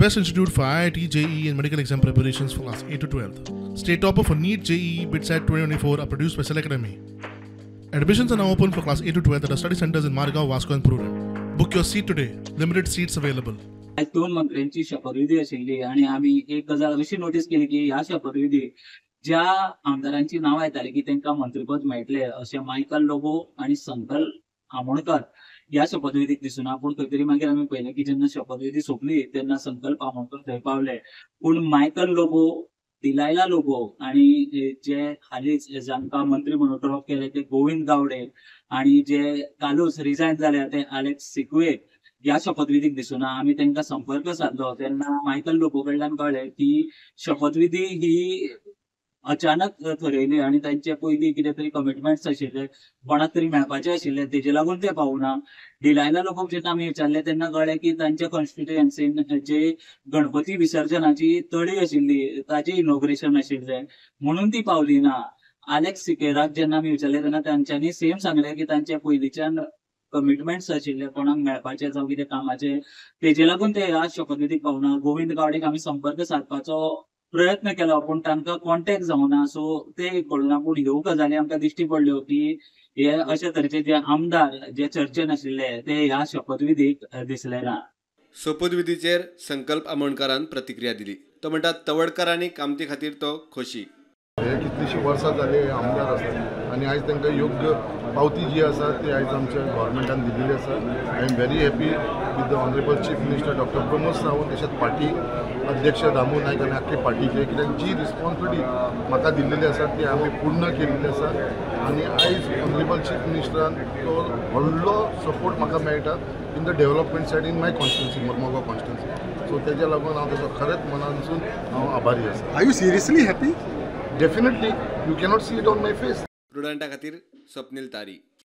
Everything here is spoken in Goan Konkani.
best institute for IIT, JEE and medical exam preparations for class 8 to 12. State topper for NEET, JEE, BITSAT 2024 are produced by Cell Academy. Admissions are now open for class 8 to 12 at our study centers in Margao, Vasco and Purulem. Book your seat today. Limited seats available. आयज दोन मंत्र्यांची शपथविधी आशिल्ली आनी आमी एक गजाल अशी नोटीस केली की ह्या शपथविधीक ज्या आमदारांची नांवां येताली की तांकां मंत्रीपद मेळटलें अशें मायकल लोबो आनी संकल्प आमोणकर ह्या शपथविधीक दिसुना. पूण खंय तरी मागीर आमी पळयलें की जेन्ना शपथविधी सोंपली तेन्ना संकल्प आमोणकर थंय पावले, पूण मायकल लोबो, डिलायला लोबो आनी जे हालींच जांकां मंत्री म्हणून ड्रॉप केले ते गोविंद गावडे आनी जे कालूच रिजायन जाल्या ते आलेक्स सिक्वे ह्या शपथविधीक दिसुना. आमी तांकां संपर्क साधलो तेन्ना मायकल लोबो कडल्यान कळ्ळें की शपथविधी ही अचानक थरयली आनी तांचे पयलीं कितें तरी कमिटमेंट्स आशिल्ले, कोणाक तरी मेळपाचे आशिल्ले, तेजे लागून ते पावना. डिलायला लोबोक जेन्ना आमी विचारलें तेन्ना कळ्ळें की तांच्या कॉन्स्टिट्युएन्सीन जे गणपती विसर्जनाची तळी आशिल्ली ताजें इनॉग्रेशन आशिल्लें म्हणून ती पावली ना. आलेक्स सिकेराक जेन्ना आमी विचारलें तेन्ना तांच्यांनी सेम सांगलें की तांचे पयलींच्यान कमिटमेंट्स आशिल्ले कोणाक मेळपाचे जावं कितें कामाचे, तेजे लागून ते ह्या शपथविधीक पावना. गोविंद गावडेक आमी संपर्क सादपाचो प्रयत्न केलो पूण तांकां कॉन्टेक्ट जावना, सो ते कळना. पूण ह्यो गजाली आमकां दिश्टी पडल्यो की हे अशे तरेचे जे आमदार जे चर्चेन आशिल्ले ते ह्या शपथविधीक दिसले ना. सोपूतविधीचेर संकल्प आमोणकारान प्रतिक्रिया दिली. तो म्हणटा तवडकर आनी कामती खातीर तो खोशी. हे कितलीशीं वर्सां जाली आमदार आसात आनी आयज तांकां योग्य पावती जी आसा ती आयज आमच्या गव्हर्मेंटान दिल्ली आसा. I am very happy with the honourable chief minister doctor Pramod Sawant, तशेंच पार्टी अध्यक्ष दामू नायक आनी आख्खे पार्टीचे, कित्याक जी रिस्पॉन्सिबिलिटी म्हाका दिल्लेली आसा ती आमी पूर्ण केल्ली आसा आनी आयज ऑनरेबल चीफ मिनिस्टरान तो व्हडलो सपोर्ट म्हाका मेळटा in the development side in my constituency, Mormugao constituency. So तेज्या लागून हांव ताचो खरेंच मनानसून हांव आभारी आसा. Are you seriously happy? Definitely, you cannot see it on my face. प्रुडंटा खातीर स्वप्नील तारी.